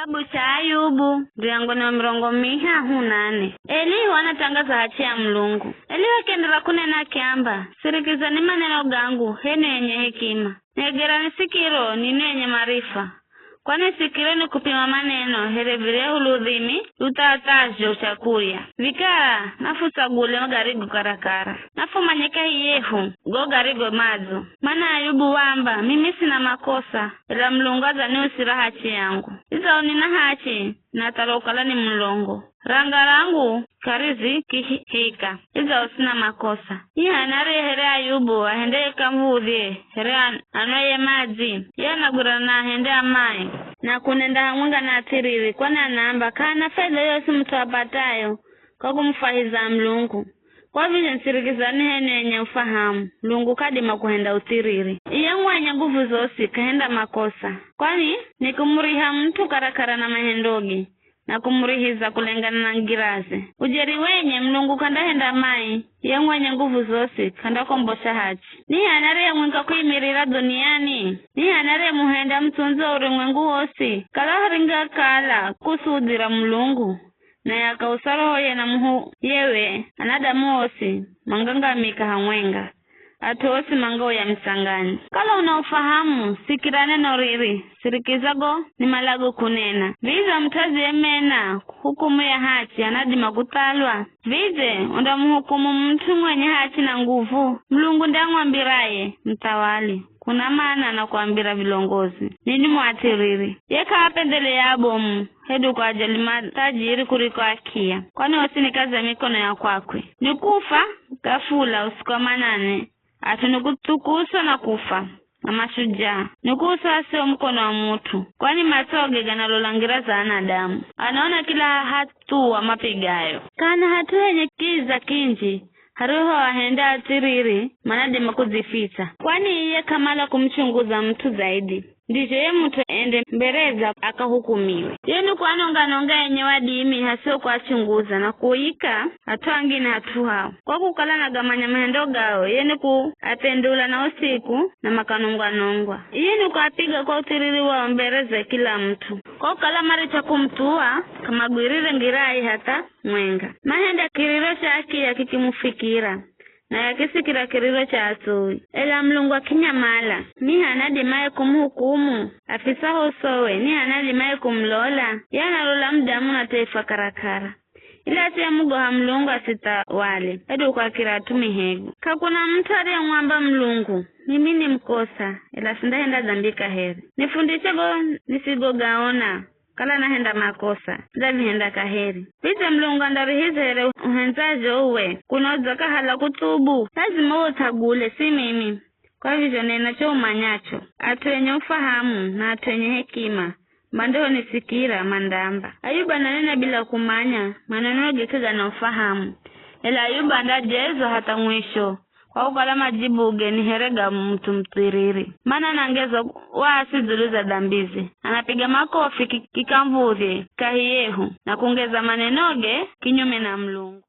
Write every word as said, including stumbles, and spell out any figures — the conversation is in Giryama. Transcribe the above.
Kitabu cha Ayubu, muryango ni wa mirongo mihahu na nane. Elihu anatangaza hachi ya Mulungu. Elihu akienderera kunena akiamba, "Sirikizani maneno gangu, h'enwi enye hekima. Negerani sikiro, ninwi enye marifa. Kwani sikiro ni kupima maneno, here viryahu ludhimi luthathazho chakurya. Vikara, nafutsagule garigo karakara. Nafumanye kahi yehu go garigo madzo. Mana Ayubu waamba, 'Mimi sina makosa, ela Mulungu adzaniusira hachi yangu. Idzawo nina hachi, na thala ukala ni mulongo. Ranga rangu k'arizikihika, idzawo sina makosa.'" Ni h'ani arye here Ayubu ahende kamuv̱udhye, here an-, anwaye madzi, ye anagwirana na ahende amae, na kunenda hamwenga na athiriri, kwani anaamba k'ahana faidha yoyosi mut'u apatayo kwa kumufwahiza Mulungu. Kwa vizho nisirikizani h'enwi enye ufahamu, Mulungu k'adima kuhenda uthiriri. Iye mwenye nguvu zosi k'ahenda makosa, kwani ni kumuriha mut'u karakara na mahendoge, na kumurihiza kulengana na ngiraze. Ujeri wenye, Mulungu k'andahenda mai, ye mwenye nguvu zosi k'andakombosha hachi. Ni h'ani ariyemwika kuimirira dhuniani? Ni h'ani ariyemuhenda mutsundzi wa urumwengu wosi? Kala haringakala kusudhira Mulungu, naye akausa rohoye na muhu yewe, anadamu osi mangangamika hamwenga, at'u osi mangauya mitsangani. Kala una ufahamu, sikira neno riri, sirikiza go nimalago kunena. Vidze mut'u aziyemena hukumu ya hachi anadima kuthalwa? Vidze undamuhukumu mut'u mwenye hachi na nguvu? Mulungu nde amwambiraye, "Muthawali." Kuna mana na kuambira vilongozi, ninwi mu athiriri. Ye k'aapendelea abomu, hedu kuajali mathajiri kuriko akiya, kwani osi ni kazi ya mikono ya kwakwe. Ni kufa ghafula usiku wa manane, at'u ni kuthukuswa na kufa, na mashujaa ni kuuswa hasio mukono wa mut'u, kwani matsoge ganalola ngira za anadamu, anaona kila hathuwa mapigayo. Kana hat'u henye kiza kinji, hariho ahenda athiriri, manadima kudzifitsa. Kwani iye k'amala kumuchunguza mut'u zaidi, ndizho ye mut'u ende mbereza akahukumiwe. Ye ni kuanonga-nonga enye wadimi hasio kuachunguza na kuika hat'u angine hat'u hao. Kwa kukala nagamanya mahendo gao, ye ni kuapendula na usiku na makanongwa-nongwa. Iye ni kuapiga kwa uthiriri wao mbereze kila mut'u. Kwa kukala maricha kumuthuwa, k'amagwirire ngirai hatha mwenga. Mahenda kiriro cha akiya kikimufikira, na yakisikira kiriro cha atsui. Ela Mulungu akinyamala. Ni h'ani adimaye kumuhukumu? Afisaho usowe, ni h'ani adimaye kumulola? Ye analola mudamu na taifa karakara, ili asiyemugoha Mulungu asithawale, hedu kuakira at'u mihego. K'akuna mut'u ariyemwamba Mulungu, "Mimi ni mukosa, ela sindahenda dambi kaheri. Nifundishe go nisigogaona, kala nahenda makosa, ndzavihenda kaheri." Vidze Mulungu andarihiza here uhendzazho uwe, kunodza kahala kuthubu? Lazima uwe uthagule, si mimi. Kwa vizho nena cho umanyacho, at'u enye ufahamu na at'u enye hekima, mandohonisikira, mandamba. Ayubu ananena bila kumanya, manenoge k'agana ufahamu. Ela Ayubu andajezwa hatha mwisho, kwa kukala majibuge ni here ga mut'u muthiriri. Mana anangezwa waasi dzulu za dambize, anapiga makofi ki-, kikamvudhye kahi yehu, na kungeza manenoge kinyume na Mulungu.